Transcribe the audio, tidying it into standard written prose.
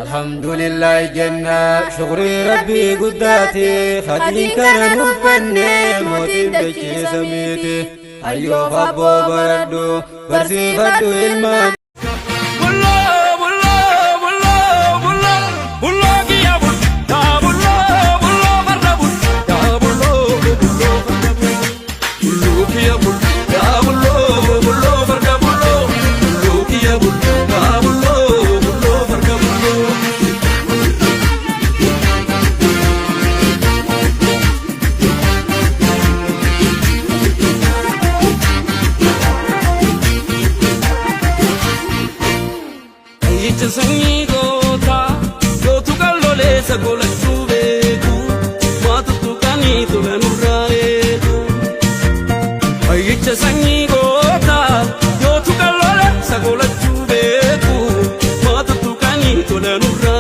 Alhamdulillah jenna shukrii rabbii guddaati hadiin kana nuuf banne mootiin dachee samiiti hayyoof abboo baradhu barsiifadhu ilmaan. Bulloo bulloo bulloo bulloo bulloo kiyya bul yaa bulloo bulloo farda bul yaa bulloo bulloo farda bul bulloo kiyya bul yaa bulloo bulloo farda bulloo bulloo kiyya bul yaa bulloo bulloo farda bulloo. Ija sanyii gootaa gootu qalloleessa golachuu beeku waatu tuqanii tola nurraa eegu. Ija sanyii gootaa gootu qalloleessa golachuu beeku waatu tuqanii tola nurraa.